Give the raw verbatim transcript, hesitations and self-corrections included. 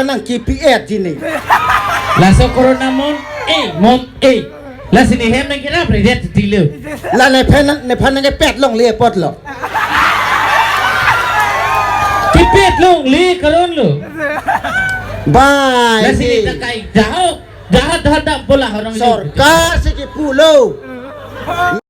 nangkepi-etji ne. Laso corona mon, eh, mon, eh. Lasi ne hem nangkerap redet tilo. La nephan, nephan nangkepet longle apotlo. Kepet longle karon lo. Bai, Lasi ne ne. Takai jahok, jahat jahat dam pola orang lo. Sorkar si kepulo.